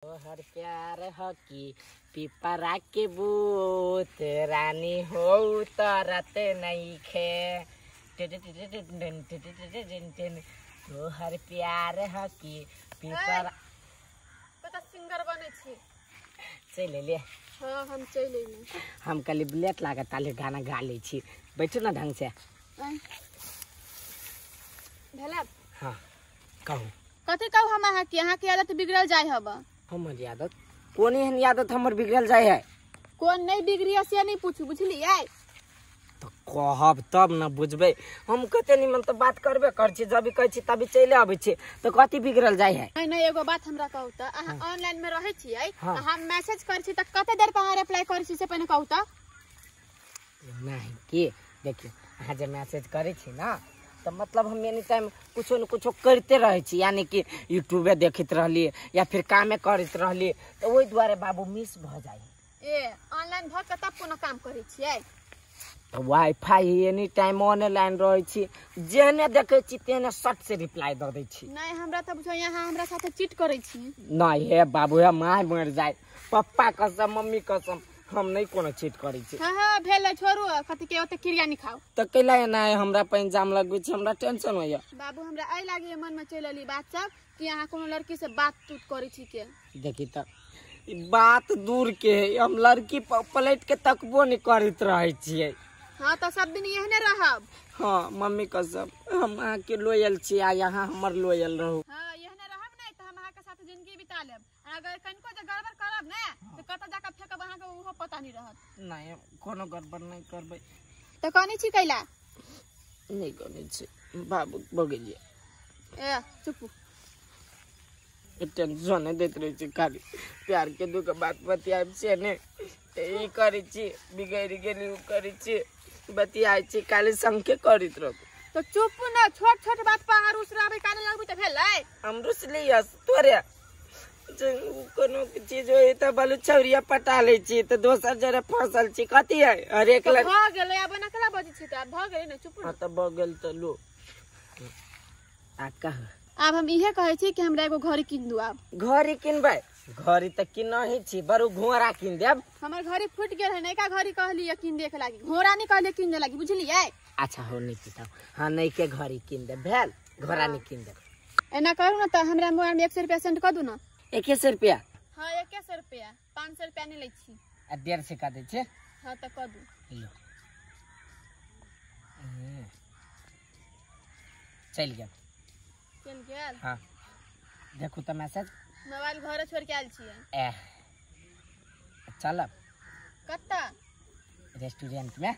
तोहर प्यार हकी पिपरा के बूत रानी हो तरत नइखे। तोहर प्यार हकी पिपरा। पता सिंगर बनै छी। चलि एलियै? हाँ हम चलि एलियै। हम कहली बुलेट लागत ताले गाना गा लै छी। बैठू ना ढंग से। भेला? हाँ कहू। कथी कहू हम अहाँके? अहाँके आदत बिगड़ल जाइ हब। हमर आदत? कोन एहन आदत हमर बिगड़ल जाइ है? कोन नहीं बिगड़ी से नहीं पूछू, बुझलियै? तो कहब तब न बुझबै। हम कते निमन तो बात करबे कर छी, जब भी कहै छी तभी चलि आबै छी, तो कथी बिगड़ल जाइ है? नहीं नहीं एगो बात हमरा कहू त, अहाँ ऑनलाइन में रहै छियै, हम मैसेज करै छी त कते देर पर अहाँ रिप्लाई करै छी से पहिने कहू त। नहीं की देखियौ, अहाँ जे मैसेज करै छी ना तो मतलब हम एनी टाइम कुछो न कुछो करते रहै छी, यानी कि यूट्यूबे देखैत रहली या फिर कामे करैत रहली, तो ओहि दुआरे बाबू मिस भऽ जाइ। ए ऑनलाइन भऽ के तब कोनो काम करै छियै? तो वाईफाई एनी टाइम ऑनलाइन रहै छी, जेहने देखै छी तेहने सट से रिप्लाई दऽ दै छी। नहीं हमरा तऽ बुझो यहाँ हमरा साथे चीट करै छी। नहीं हे बाबू, हे my मरि जाय, पप्पा कसम मम्मी कसम हम नहीं कोनो चीट करै छी। हाँ हाँ भेल छोड़ू, कथी के ओते क्रिया नहीं खाओ। तो कैला एना हमरा पर इंजाम लगबै छी, हमरा टेंशन होइया। बाबू हमरा एहि लागे मन में चलि एली बात सब कि अहाँ कोनो लड़की से बात तूत करै छी के। देखी त बात दूर के है, हम लड़की पलट के तकबो नहीं करैत रहै छियै। हाँ तो सब दिन एहने रहब। हाँ मम्मी कसम हम अहाँ के लोयल छी आ यहाँ हमर लोयल रहू। हाँ एहने रहब नहीं तो हम अहाँ के साथ जिंदगी बिता लेब, अगर कनिको जे गड़बड़ करब ने तो कतऽ जाके फेकब अहाँ के उहो पता नहीं रहत। नहीं कोनो गड़बड़ नहीं करबै। तो कनी छी कैला? नहीं कनी छी बाबू भऽ गेलियै। ए चुप, टेंशन नहीं दैत रहै छी, खाली प्यार के दूगो बात बतियाब से ने ई करै छी, बिगड़ि गेली उ करै छी, बतियाइ छी, खाली संके करैत रहू। तो चुप न, छोट छोट बात पर अहाँ रुसराबै काने लगबै तऽ भेलै। हम रुसलियै तोरे कोनो चीज होइ तऽ बालू छौरिया पटा लै छी तऽ दोसर जरे फसल छी, कथी है हरेक भऽ गेलै। आब एना केना बजै छी? तऽ आब भऽ गेलै ने, चुप। हाँ तऽ भऽ गेल तऽ लो आ कह। आब हम इहे कहै छी कि हमरा एगो घड़ी कीन दू। आब घड़ी किनबै? घड़ी तऽ किनही छी, बरू घोड़ा कीन देब। हमर घड़ी फूटि गेल है, नयका घड़ी कहलियै कीन दे के लागी, घोड़ा नहीं कहलियै कीन दे लागी, बुझलियै? अच्छा हो नहीं पिताओ, हाँ नयके घड़ी कीन देब, भेल घोड़ा नहीं कीन देब। एना करू ना तऽ हमरा मोबाइल में 100 रुपया सेंड कऽ दू ना। 100 रुपया? हाँ 100 रुपया, 500 रुपया नहीं लै छी। आ 150 कऽ दै छी। हाँ तऽ कऽ दू। लो चलि गेल। चलि गेल? हाँ देखू तऽ मैसेज। मोबाइल घरे छोड़ के आयल छियै। एह चलब। कतऽ? रेस्टोरेंट में।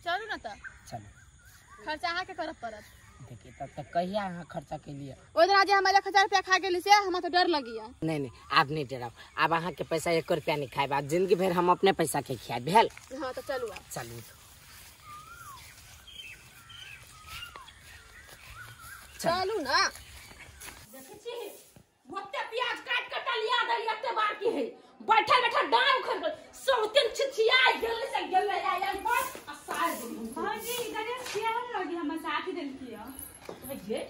चलू ना तऽ। चलू। खर्चा अहाँके करऽ पड़त। देखिए तब तक कहिया अहाँ खर्चा केलियै? ओहि दिन जे हम 1000 रुपया खा गेली से हमरा तऽ डर लगिया। नहीं नहीं आब नहीं डराउ, आब अहाँ के पैसा 1 रुपया नहीं खायब, आब जिंदगी भरि हम अपने पैसा के खियाब, भेल? हाँ तऽ चलू आब। चलू चलू ना। देखै छी ओते प्याज काट के टलिया देली, एते बार की है बैठल बैठल डांग उखड़ गेल, सौतिन छिछिया गेल से गेल आयल पर आ सार देली। भौजी गणेश केहन लगी हमर साथी देलकी ह? ये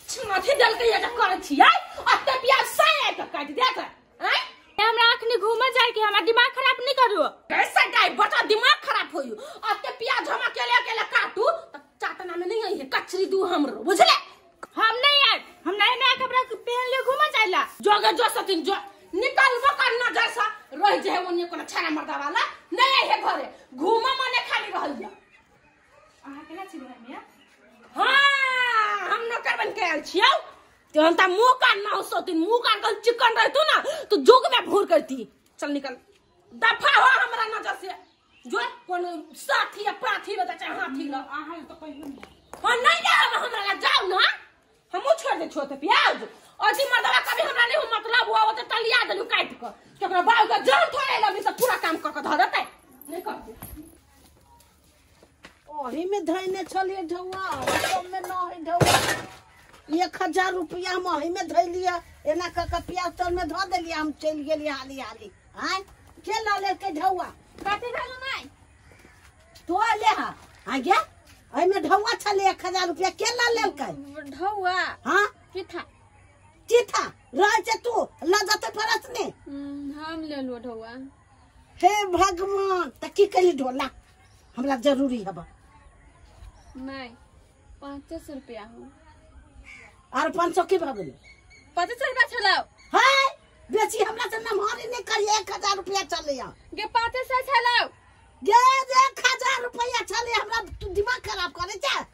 छाथी देलकै जे करै छियै, एते प्याज साय के काटि देत। आँय हमरा अखनी घूमे जाय के, हमरा दिमाग खराब नहीं करू। कैसे गाय बता दिमाग खराब होइयो, एते प्याज हम अकेले अकेले काटू त चाटना में नहीं आई है कचरी दू हमरो, बुझले? हम नहीं आए, हम नया नया कपड़ा पहन ले घूमे जाइला। जोगे जो सतिन जो निकलबो कर नजर से रह जे ओने कोनो छाना मर्दा वाला नहीं आई है घरे, घूमे मने खाली रहल जा। अहाँ केना छी घरमे? हां हम नौकर बन के आयल छियौ, तो हम ता मुंह कान ना हो सतिन, मुंह कान कल चिकन रहतू ना तो जोग में भूर करती। चल निकल दफा हो हमरा नजर से, जो कोनो साथी या पाथी बता चाहे हाथी ल अहाँ तो कहियो नहीं। हां नहीं जा हमरा ला जाओ ना, हमहू छोड़ दे छोटे प्याज अजी मर्दवा कभी हमरा नहीं हो मतलब हुआ ओते टलिया देलु काट के, केकरो बाऊ के जान थोड़े लगी त पूरा काम क के धर देतै नहीं करते। ओही में धैने छलियै ढौआ, ओहि में न है ढौआ। 1000 रुपया हम ओही में धैलियै, एना क के प्याज तर में धऽ देलियै, हम चलि गेलियै हाली हाली। आँय के लऽ लेलकै ढौआ? कथी भेलौ माय? तो ले हा आ गे, एहिमे ढौआ छलै 1000 रुपया के लऽ लेलकै? ढौआ? हाँ की था? चीथा रह छै तू ल जते परस ने। हम लेलु ढौआ। हे भगवान त की करी ढोला हमरा जरूरी हबा। नहीं 500 रुपया हो और 500 की भऽ गेलै? 500 रुपया छलाउ। हाय बेसी हमरा से नमहरी नहीं करी 1000 रुपया चले गे 500 छलाउ गे 1000 रुपया चले हमरा तू दिमाग खराब करे छै।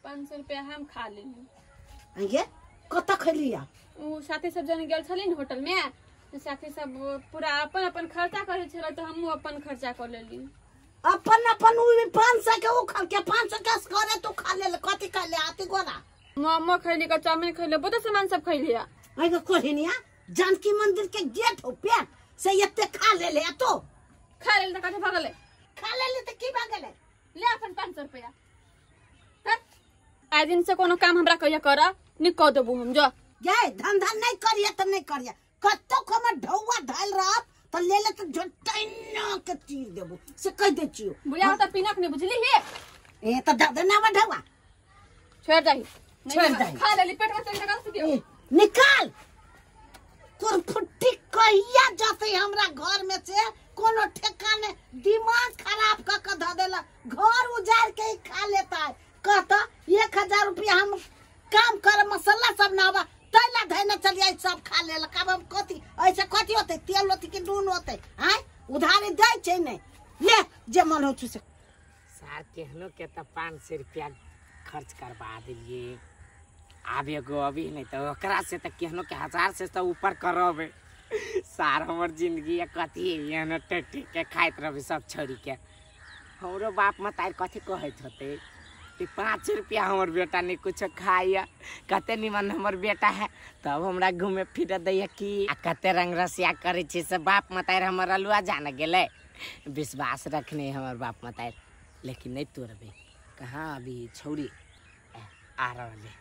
500 रुपया हम खा लेली। गे कत खैलिया? उ साथी सब जन गेल छलिन होटल में साथी सब पूरा अपन अपन खर्चा करे छलै त हमहु अपन खर्चा कर लेली। अपन अपन उ 500 के उ खा के 500 के करे तू खा ले कथि खा ले आती गोरा मोमो खैली का चाउमीन खैली बहुत सामान सब खैली। आई गो कोहिनिया जानकी मंदिर के गेट हो पेट से एते खा ले ले तो खा ले त कथि भ गेलै? खा ले ले त की भ गेलै? ले अपन 500 रुपया। आइ दिन से कोनो काम हमरा कहिया कर नि क देबू हम जो गे धन धन नहीं करिया त नहीं करिया कत्तो हमर ढौआ धैल रहत त ले ले त झटैना के चीर देबू से कह दे छियो। बुढ़िया त पिनक ने बुझली हे ए त दे ना ढौआ छोड़ दही छोड़ दही खा लेली पेट में चल निकाल से दियो निकाल। कुरफुट्टी कहिया जते हमरा घर में से कोनो ठेकाने दिमाग खराब क के ध देला घर उजाड़ के ही खा लेता है। कहता 1000 रुपया हम काम कर मसाला सब ना आवा तैला धैना चलिए सब खा ले अब हम कथी ऐसे कथी होते तेल होते कि नून होते आय उधारी दै छै नहीं ले जे मन हो से। सार केहनो के त 500 रुपया खर्च करवा दिलिए आब एगो अभी नहीं तो ओकरा से त केहनो के 1000 से त ऊपर करबे। सार हमर जिंदगी कथी एहनो टेटी के खाइत रहबे सब छोड़ी के। हमरो बाप मतार कथी कहैत होते कि 5 रुपया हमर बेटा नहीं कुछ खाइया कते निमन हमर बेटा है तब हमरा घूमे फिरे दैया कि आ कते रंग रसिया करे छी से बाप मतार हमर अलुआ जान गेलै। विश्वास रखने हमर बाप मतार लेकिन नहीं तोड़बे। कहाँ अभी छौरी आ रहले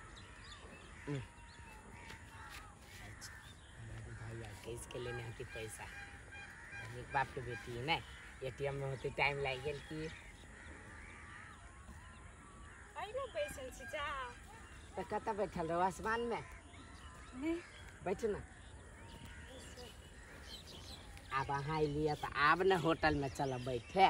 भैया कैस के लेने हती पैसा धनिक बाप के बेटी है ना एटीएम में होते टाइम लागि गेल कि त कतऽ बैठल रहो आसमान में? नहीं बैठू ना। आब अहाँ अलियै तऽ आब ने होटल में चलब बैठे।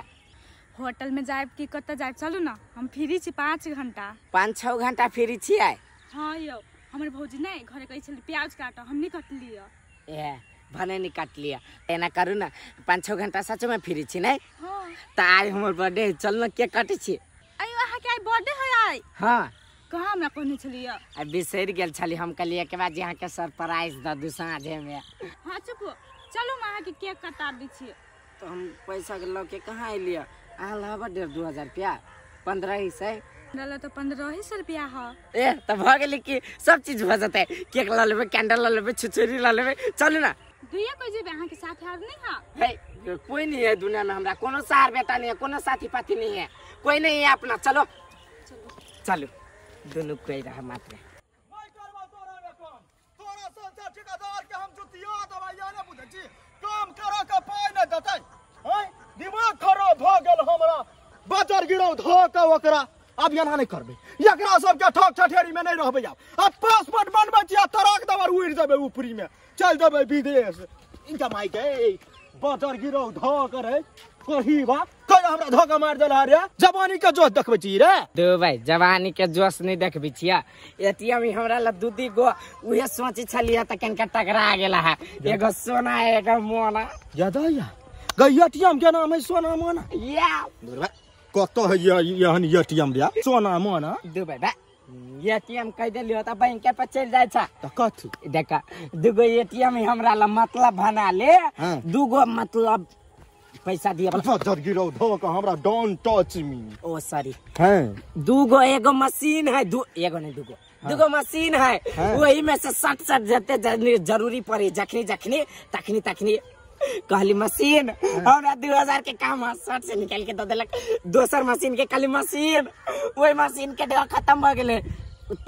होटल में जायब कि कतऽ जायब? चलू ना हम फ्री छी 5 घंटा 5-6 घंटा फ्री छियै। हाँ यौ हमर भौजी नहीं घरे कहै छलै प्याज काट हम नहीं कटलियै। ए भने नहीं काटलियै। एना करू ना 5-6 घंटा सच में फ्री छी नहीं? हाँ तऽ आइ हमर बर्थडे चल ना केक काटै छी। अयो अहाँके आइ बर्थडे है आइ? हाँ कहाँ हमरा कहने छलियै? आ बिसरि गेल छली हम कहलियै के बाद जे अहाँके सरप्राइज दऽ दू साँझे में। हाँ चुप चलू हम अहाँके केक कटा दै छियै। तो हम पैसा लऽ के कहाँ अयलियै? अहाँ लहबा 1.5-2 हजार रुपया 1500 हमरा तऽ 1500 रुपया है। ए तऽ भऽ गेलै कि सब चीज भऽ जेतै केक लऽ लेबै कैंडल लऽ लेबै छुछुरी लऽ लेबै चलू ना। दुइये कोइ जेबै अहाँके साथ आर नहीं है? है कोई नहीं है दुनिया में हमरा कोनो सार बेटा नहीं है कोनो साथी पाथी नहीं है कोई नहीं है अपना। चलो चलो दोनों कोई रहा मात्र। काम करा के पाई नहीं देतै हैं दिमाग खराब भ गेल हमरा बजर गिरौ ध के ओकरा अब एना नहीं करबै एकरा सबके ठक ठठेरी में नहीं रहबै। आब पासपोर्ट बनबै छी आ तराक दबर उड़ि जेबै ऊपरी में चल देबै विदेश। इनका माई के बजर गिरौ ध के रे कही बा कह हमरा धोखा मार देला रे जवानी के जोश देखबै छी रे। दो भाई जवानी के जोश नहीं देखबै छियै एटीएम हमरा ला दू दी गो उहे सोचे छलियै त कनका टकरा गेला है एगो सोना एगो मोना। याद आया गई एटीएम के नाम है सोना मोना। या कत है एहन एटीएम रे सोना मोना। दू भाई एटीएम कह देलियो त बैंक पर चलि जाइ छ त कथी देख दूगो एटीएम हमरा ला मतलब बना ले दूगो मतलब पैसा दिया बजर गिरौ धो के हमरा don't touch me. Oh sorry. हैं दूगो एगो मशीन है दू एगो नहीं दूगो दूगो मशीन है वही में से सट सट जते जरूरी पड़े जखनी जखनी तखनी तखनी कहली मशीन हमरा 2000 के काम है सट से निकाल के दऽ देलक। दोसर मशीन के कहली मशीन वही मशीन के डर खत्म भ गेलै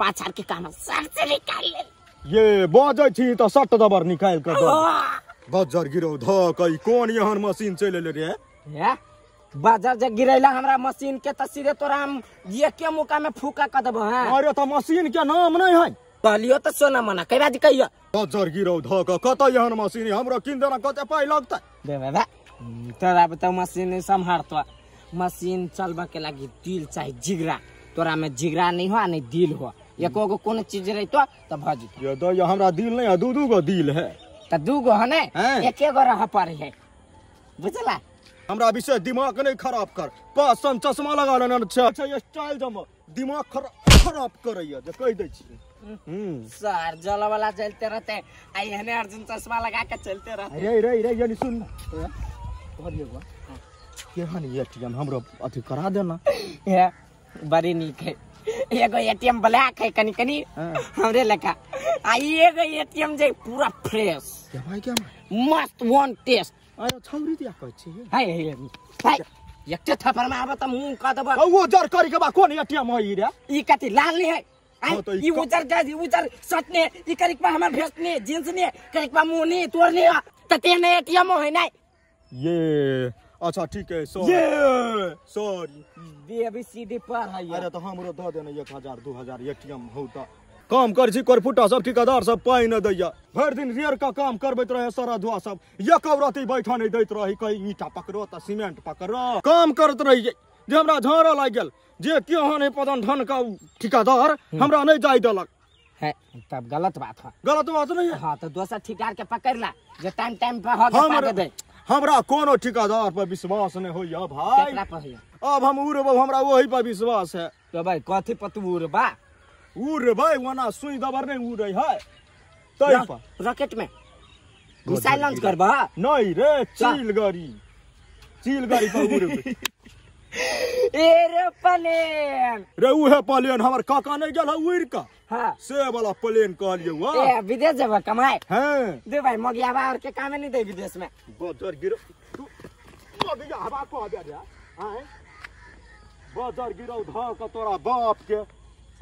5000 के काम है सट से निकाल ले। ये बजै छी त सट दबर निकाल के दऽ बजर गिरौ धऽ के कोन एहन मशीन चलि एलै रे? हे बाजार जे गिरैला हमरा मशीन के त सीधे तोरा हम एके मुका में फूका क देबो। हां अरे त मशीन के नाम नहीं है कहलियो त सोना मना कई बात कहियो बजर गिरौ ध क कत एहन मशीन हमरा किन देना कते पाइ लगतै दे बाबा तोरा बताउ मशीन सम्हारतो मशीन चलबा के लागि दिल चाही जिगरा तोरा में जिगरा नहीं हो नहीं दिल हो एको गो कोनो चीज रहितो त भ जेतो ये दैया हमरा दिल नहीं है दू दू गो दिल है त दू गो है ने एके गो रह पड़े है बुझला हमरा विशेष दिमाग नहीं खराब कर पासन चश्मा लगा लेना छै अच्छा ये स्टाइल जम दिमाग खराब करैया जे कहि दै छी सर जल वाला चलते रहते आ एहने अर्जुन चश्मा लगा के चलते रहते रे रे रे यानी सुन कहलिए गो केहन एटीएम हमरो अथी करा देना हे बड़ी नीक है एगो एटीएम ब्लैक है कनी कनी हमरे लेखा आ एगो एटीएम जे पूरा फ्रेश के भाई के मस्त वन टेस्ट अरे छौरी दिया कहै छी हाय हाय हाय एकटे थप्पड़ में आब त मुंह क देब ओ उजर करी के बा कोन एटीएम है ई रे ई कथी लाल नहीं है ई उजर जा उजर शर्ट ने ई करिक पा हमर भेस्ट ने जींस ने करिक पा मुंह ने तोर ने तते ने एटीएम है नै ये अच्छा ठीक है सॉरी ये सॉरी बी अभी सीधी पर है अरे तो हमरो द देना 1000 2000 एटीएम हो त काम कर छी करफुटा सब ठेकेदार सब पाइ न दैया भरि दिन रेर का काम करबैत रहे सारा धुआ सब एक औरती बैठा नहीं दैत रही कहीं ईटा पकड़ो त सीमेंट पकड़ो काम करत रहियै जे हमरा झाड़ा लागि गेल जे केहन है पदन धन का ठेकेदार हमरा नहीं जाय देलक है तब गलत बात है गलत बात नहीं है हां तो दोसर ठेकेदार के पकड़ ला जे टाइम टाइम पर हो के पाके दे हमरा कोनो ठेकेदार पर विश्वास नहीं होइया भाई केकरा पर होइया अब हम उड़ब हमरा वही पर विश्वास है तो भाई कथी पर तू उड़बा उड़बै ओना सुई दबर नहीं उड़ै है तै पर रॉकेट में मिसाइल लॉन्च करबा नहीं रे चील गाड़ी पर उड़बै एरोप्लेन रे उहे प्लेन हमर काका नहीं गेल है उड़ के हां से वाला प्लेन कहलिए वाह ए विदेश जेबा कमाए हां दे भाई मगियाबा और के कामे नहीं दे विदेश में बजर गिरो तू मगियाबा कहबे रे आय बजर गिरो ध के तोरा बाप के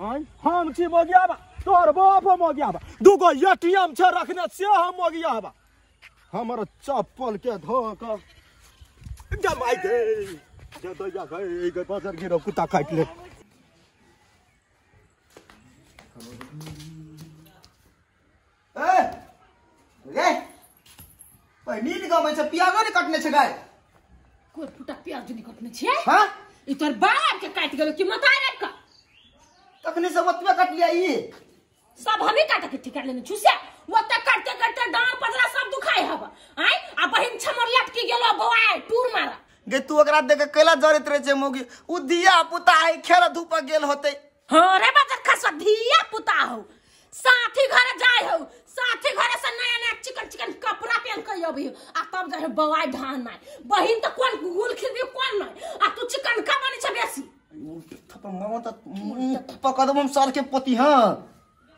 आय हम छी मगियाबा तोर बाप मगियाबा दूगो एटीएम छै रखने से हम मगियाबा हमर चप्पल के ध के जमाई दे जे दैया गई गई बजर गिरो कुत्ता काट ले ए रे ओए नींद गमै छै प्याजो ने कटने छै गाय कोई फुटा प्याज नहीं कटने छै हां ई तोर बाप के काट गेलो कि मताई रे का तखने से ओतबे कटलिया ई सब हमें काट के ठिका लेने छुसे ओते काटते काटते डांड पजरा सब दुखाय हब आय आ बहिन छमर लटकी गेलो बौआ टूर मारा गे तू ओकरा देख के कैला जरत रहे छै मोगी उ धिया पुता है खेल धूप गेल होते हां रे बाजर खसवा धिया पुता हो साथी घरे जाय हो साथी घरे से नया नया चिकन चिकन कपड़ा पहन के अबी आ तब जाय बौआ धान मार बहिन त कोन गुल खिलबी कोन नहीं आ तू चिकन का बनी छ बेसी थप्पड़ मामा त पकड़ हम साल के पोती हां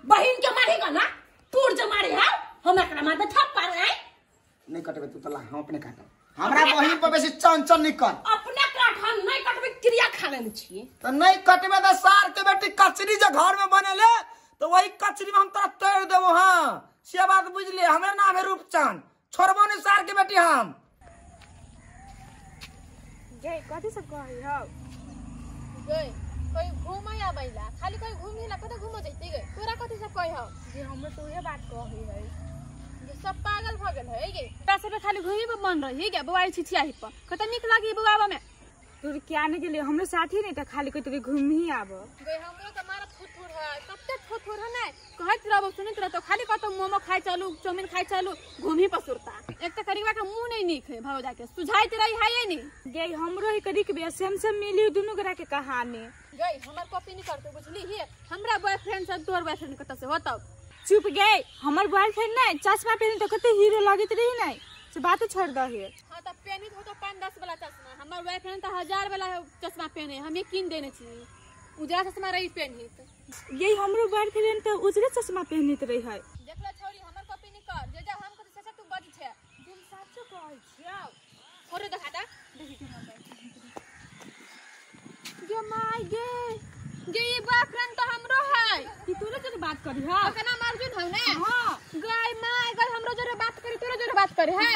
बहिन के मारेगा ना तोर जे मारे है हम एकरा मारबे थप्पड़ आय नहीं कटबे तू त ला हम अपने काटब हमरा बहिन पर बेसी चन चन नहीं कर अपने काट हम नहीं कटबे क्रिया खा लेने छी त नहीं कटबे त सार के बेटी कचरी जे घर में बनेले तो वही कचरी में हम तोरा तोड़ देबो हां से बात बुझ ले हमरा नाम है रूपचंद छोड़बो नहीं सार के बेटी हम गई कथी सब कहै हौ गई कोई घूमै आबैला खाली कोई घूमी ला कत घूम जैती गई तोरा कथी सब कहै हौ जे हमरो तो उहे बात कहै है जे सब पागल भ गेल है गे ता सब खाली घूमी पर मन रही गे बौआ छिछियाही पर कत नीक लागी बौआबा में तोर क्या नहीं गेले हमरो साथी नहीं त खाली कोई तो घूम ही आब गई हमरो त मारा थुथुर है कते थुथुर है नै कहैत रहबो सुनैत रहतो खाली कत मोमो खाइ चलू चाउमीन खाइ चलू घूमी पर सुरता एक त करीबा के मुंह नहीं नीक है भौजा के सुझाइत रही है नहीं गई हमरो ही करीक बे सेम सेम मिली दुनु गोरा के कहानी गई हमर कॉपी नहीं करते बुझली ही हमरा बॉयफ्रेंड से तोर बॉयफ्रेंड कत से होतौ चुप गई हमर बॉयफ्रेंड नहीं चश्मा पहने तो कते हीरो लगैत रही नहीं से बात छोड़ दही हां त पहनी हो तो 5-10 वाला चश्मा हमर बॉयफ्रेंड त 1000 वाला चश्मा पहने हम किन देने छी उजरा चश्मा रही पहनी यही हमरो बॉयफ्रेंड त उजरे चश्मा पहनित रही है देखला छौरी हमर कॉपी नहीं कर जे जा हम कत से तू बज छे तुम साचो कहै छियौ फोटो देखा दा देखी के हमर गे my गे गे ई बॉयफ्रेंड त हमरो है ई तोरे जोरे बात करी हां ओकर नाम अर्जुन हौ ने हां गाय my guy हमरो जोरे बात करी तोरे जोरे बात करे है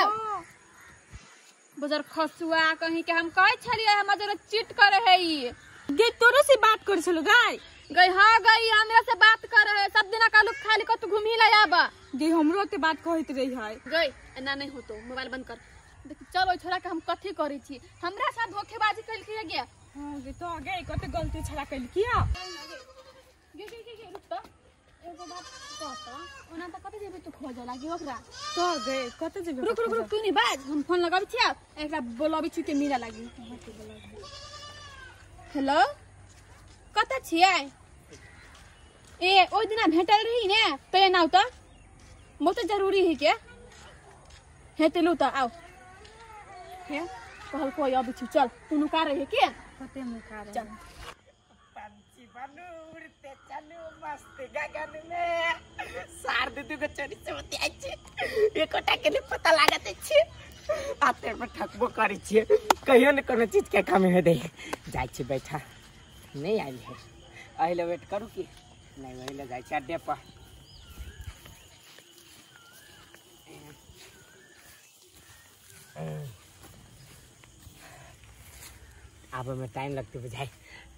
बजर खसुआ कहीं के हम कहै छलियै हमर जोरे चीट करे है ई गे तोरो से बात कर छलो गाय गई हां गई हमरा से बात कर रहे सब दिना कालू खाली को तू घूमी ला आबा। गे हमरो के बात कहत रही है। गई एना नहीं होतो मोबाइल बंद कर। देख चलो छोरा के हम कथी करै छी हमरा साथ धोखेबाजी कैल के गया। हां गे तो गे कते गलती छड़ा कैल किया। गे गे गे रुक त एगो बात कहता ओना त कते जेबे तू खोज लागी ओकरा तो गे कते जेबे। रुक रुक रुक तू नहीं बाज हम फोन लगाबी छी एकरा बोलाबी छी के मिला लागी। हेलो कत छियै? ए ओइ दिना भेटल रही ने ते नाउ त बहुत जरूरी है के हेते लू त आओ हे कहल कोई अबै छी चल तू नुका रही के कते मुका रही चल। पंछी बनू उड़ते चलू मस्त गगन में सार दू के चोरी से बतियाइ छी एकोटा के नहीं पता लागत छी आते पर ठकबो करै छी कहियो ने कोनो चीज के कमी हो दे जाइ छी बैठा नहीं आयल है अहिले वेट करू की नहीं वही ले जाइ छी अड्डे पर। आबे में टाइम लगते बुझाइ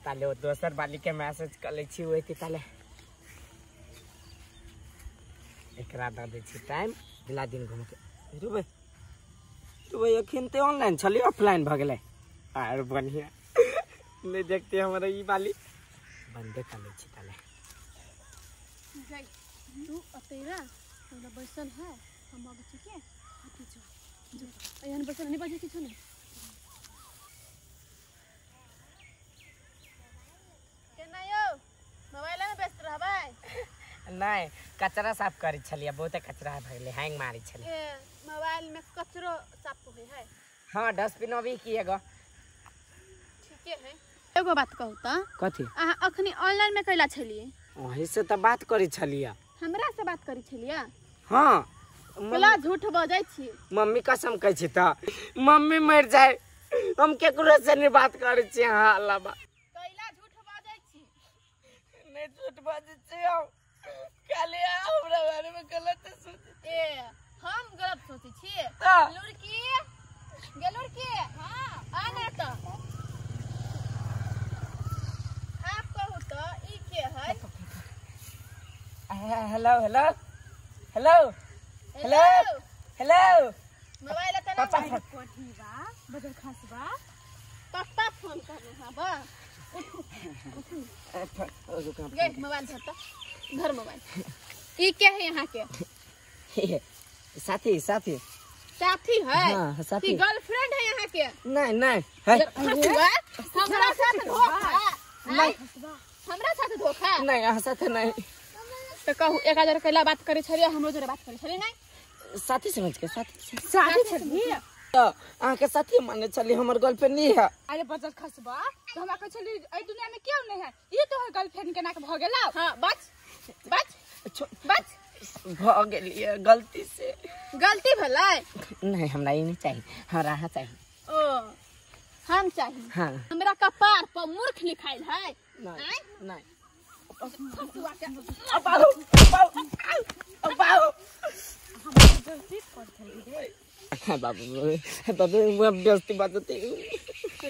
ताले वो दोसर बाली के मैसेज कर लै छी ओहि ताले एकरा दऽ दै छी टाइम दिला दिन घूम के। रुबै रुबै अखन ते ऑनलाइन छलै ऑफलाइन भऽ गेलै आर बढ़िया नहीं देखते हमारा ई बाली बंदे कर लै छी ताले। गई तू अतेरा हमरा बैसल है हम आबै छी के अति जो जो एहन बैसल नहीं बाजै किछु नहीं केना यौ मोबाइल में व्यस्त रहबै। नहीं कचरा साफ करै छलियै बहुते कचरा भऽ गेलै हैंग मारै छलियै। ए मोबाइल में कचरो साफ होय है। हां डस्टबिन अभी की एगो ठीके है। एगो बात कहू त कथी अहाँ अखनी ऑनलाइन में कैला छलियै? ओही से त बात करै छलियै। हमरा से बात करै छलियै? हां कैला झूठ बजै छी? मम्मी कसम कहै छी त मम्मी मर जाए हम केकरो से नहीं बात करै छी। हां अलावा कैला झूठ बजै छी? नहीं झूठ बजै छी हम खाली हमरा बारे में गलत सोच। ए हम गलत सोचै छी? लुड़की गे लुड़की हां आ ना त आप कहू त ई के है? Hello hello hello hello hello mobile त पापा कोठी बा बदल खसबा पापा फोन करने हां बा गे मोबाइल धर त धर मोबाइल। ई के है यहाँ के? साथी साथी साथी है। हां साथी की गर्लफ्रेंड है यहाँ के? नहीं नहीं है हमरा साथ धोखा नहीं हमरा साथ धोखा नहीं यहाँ साथ नहीं तो कहू 1000 कैला बात करे छलियै हमरो जोरे बात करे छलियै नहीं साथी समझ के साथी साथी छलियै त अहाँ के साथी माने छलियै हमर गर्लफ्रेंड नहीं है। अरे बचल खसबा तो हमरा कहै छली एहि दुनिया में केओ नहीं है ई तोहर गर्लफ्रेंड केना के भ गेलौ? हां बच बच बच भ गेलियै गलती से। गलती भेलै? नहीं हमरा ई नहीं चाहिए हमरा अहाँ चाहिए। ओ हम चाहिए? हां हमरा कपार पर मूर्ख लिखाइल है। नहीं नहीं बाबू बाबू बेइज्जती बाजते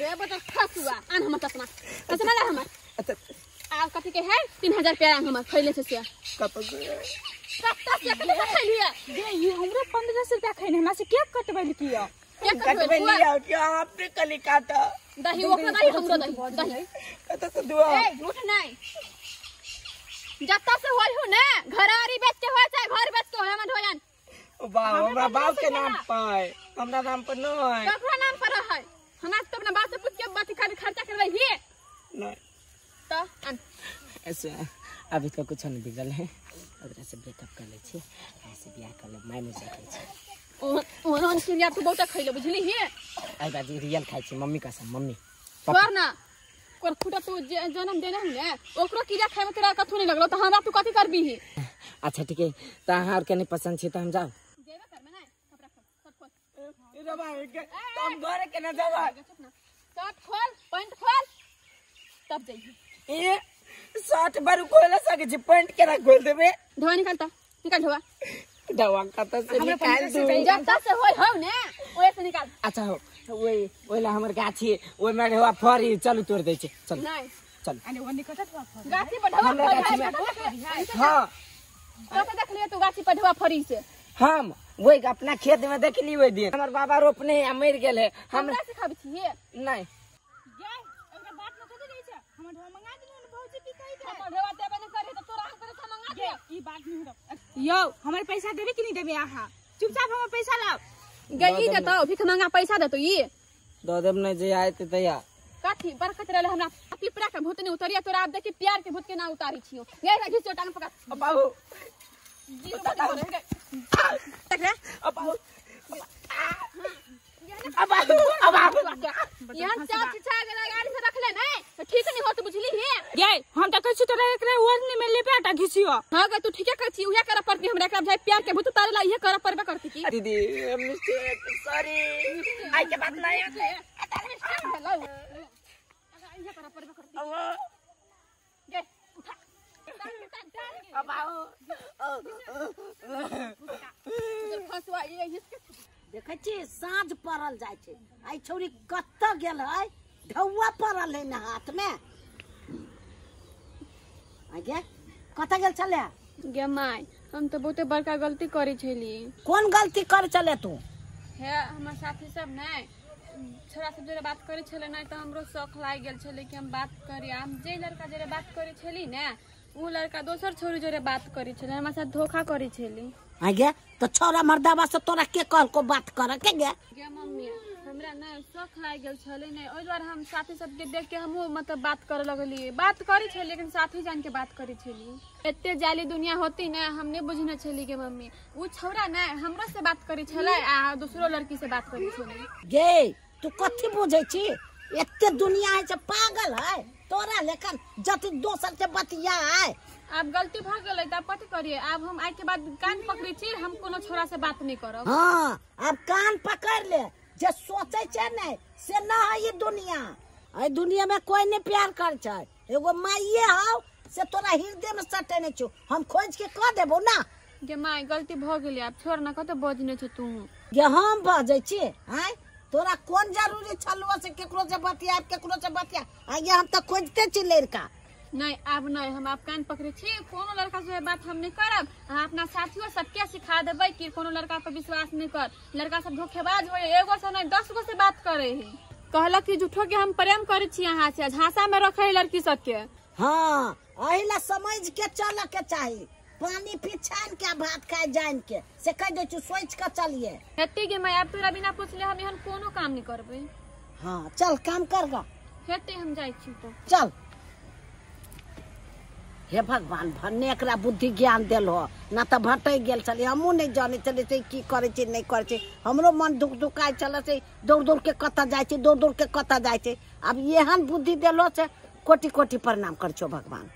रे बता खसुआ आन हमर चश्मा चश्मा ला हमर आ कथी के है 3000 रुपया हमर खैले छै से कत कत से कत खैलिए? गे ई हमरो 1500 रुपया खैने हमरा से के कटबैल किया? के कटबैल किया अपने कली काटा दही ओकरा दही हमरो दही दही कत से दुआ। ए झूठ नहीं जत्ता से होई हो ने घरारी बेच के होय चाहे घर बेच के होय हमरा ढोयन। ओ बा हमरा बाप के नाम पर हमरा नाम पर नहीं ककरो नाम पर है हमरा तो अपना बाप से पूछ के बात खाली खर्चा करबै ही नहीं त अन ऐसे अभी तो कुछ नहीं बिगड़ल है ओकरा से ब्रेकअप कर ले छी ऐसे बियाह कर ले माय मुझे खाइ छी ओहन क्रिया तू बहुत खैले बुझली ही। आई बाजी रियल खाइ छी मम्मी कसम मम्मी छोड़ ना कोर फुटा तू जन्म देने हम ने ओकरो क्रिया खाइ में तोरा कथु नहीं लगलो त हमरा तू कथि करबी ही? अच्छा ठीक है त अहाँ और के नहीं पसंद छी त हम जाऊ जेबे करबे नहीं कपड़ा खोल शर्ट खोल रे भाई के हम घरे के ना जाबा शर्ट खोल पैंट खोल तब जाइए। ए शर्ट बारू खोल सके छी पैंट केना खोल देबे? ढोआ निकाल त निकाल ढोआ ढोआ कत से निकाल दू जत्ता से होय हौ ने ओए से निकाल। अच्छा हो ओइ ओइला हमर गाछी ओइ में ढोआ फरी चलू तोड़ दै छी चल। नहीं चल अरे ओने कत ढौआ फरी गाछी पर ढौआ फरी है। हां कत देखलिए तू गाछी पर ढौआ फरी से? हम वही अपना खेत में देखली ओहि दिन हमर बाबा रोपने आ मर गेल है। हमरा सिखाबै छियै? नहीं गे ओकरा बात न कत दै छै हमर ढौआ मंगा दिनु ने भौजी पिकाई दे। हमर ढौआ देबे न करे त तोरा हम करे मंगा दे। ई बात नहीं हो यौ हमर पैसा देबे कि नहीं देबे अहाँ? चुपचाप हमर पैसा लाओ। गई देतो भीख मंगा पैसा देतो ई दऽ देब नहीं जे आयत तैया कथी बरकत रहले हमरा पिपरा के भूत नहीं उतरिया तोरा। आब देखी प्यार के भूत के ना उतारी छियो। गई ना घिचो टांग पकड़। अब बाबू यहाँ चार चिछा गाड़ी से रखले नहीं तो ठीक नहीं होत बुझली है। गे हम त कहै छी तोरा एकरा ओढ़नी में लेपेट आ घिसियो। हां गे तू ठीके कहै छी उहे करऽ पड़ती हमरा। एकरा जाय प्यार के भूत उतारे ला इहे करऽ पड़बे करती की। दीदी मिस्टेक सॉरी I के बात नहीं होते। इहे करऽ पड़बे करती। गे उठा अब आओ फसवा ये हिसके देखै छी साँझ पड़ल जाइ छै। आइ छौरी कतऽ गेल है? ढौआ पड़ल है ने हाथ में। आगे कतऽ गेल छले? गे माय हम तो बहुते बड़का गलती करै छली। कोन गलती करै छले तू? हे हमर साथी सब नै छोरा सब जरे बात करै छले नै त हमरो शौक लागि गेल छले कि हम बात करी। हम जे लड़का जरे बात करै छली ने उ लड़का दोसर छोरी जरे बात करै छले, हमरा साथ धोखा करै छली। आगे तो छोरा मर्दाबा से तोरा के कहलको बात करे के? गे गे मम्मी हमरा नै शौक लागि गेल छले नै ओहि दुआरे हम साथी सबके देख के हमहूँ मतलब बात करे लगलियै। बात करै छलियै लेकिन साथी जान के बात करै छलियै। एते जाली दुनिया होती ने हम नहीं बुझने छलियै गे मम्मी। उ छौरा नै हमरो से बात करै छलै आ दोसरो लड़की से बात करै छलै। गे तू कथी बुझै छी? एते दुनिया है से पागल है तोरा लेकिन जति दोसर से बतिया है। आब गलती भ गेलै त आब कथी करियै? आब हम आइ के बाद कान पकड़ै छी, हम कोनो छोरा से बात नहीं करब। हाँ आब कान पकड़ ले, जे सोचे छै ने से न है ई दुनिया। एहि दुनिया में कोई नहीं प्यार कर छै। एगो माइये हौ से तोरा हृदय में सटेने छौ, हम खोज के कह देबो ना। गे माय गलती भ गेलै आब छोड़ ना, कत बजने छ तू? गे हम बजै छी आँय? तोरा कोन जरूरी छलौ से केकरो से बतिया केकरो से बतिया? आगे हम त खोजते छी लड़का। नहीं आब नहीं, हम आप कान पकड़े छी, कोनो लड़का से बात हम नहीं करब। अहाँ अपना साथियों सबके सिखा देबै कि कोनो लड़का पर विश्वास नहीं कर, लड़का सब धोखेबाज होय, एगो से नहीं 10 गो से बात करे है। कहलक कि झूठो के हम प्रेम करे छी अहाँ से, झांसा में रखे लड़की सबके। हाँ एहि ला समझ के चल के चाही, पानी पी छान के भात खाए जान के से कह दै छु सोच के चलिए। हेती गे मैं आब तोरा बिना पूछले हम एहन कोनो काम नहीं करबै। हाँ चल काम कर गा। हेती हम जाइ छी तो चल। हे भगवान भन्ने एकरा बुद्धि ज्ञान देल हो ना त भटक गेल छली। हमहूँ नहीं जानै छली से की करै छी नहीं करै छी। हमरो मन दुख दुखाइ छल से दौड़ दौड़ के कतऽ जाइ छै दौड़ दौड़ के कतऽ जाइ छै। आब एहन बुद्धि देलो से कोटि कोटि प्रणाम करै छौ भगवान।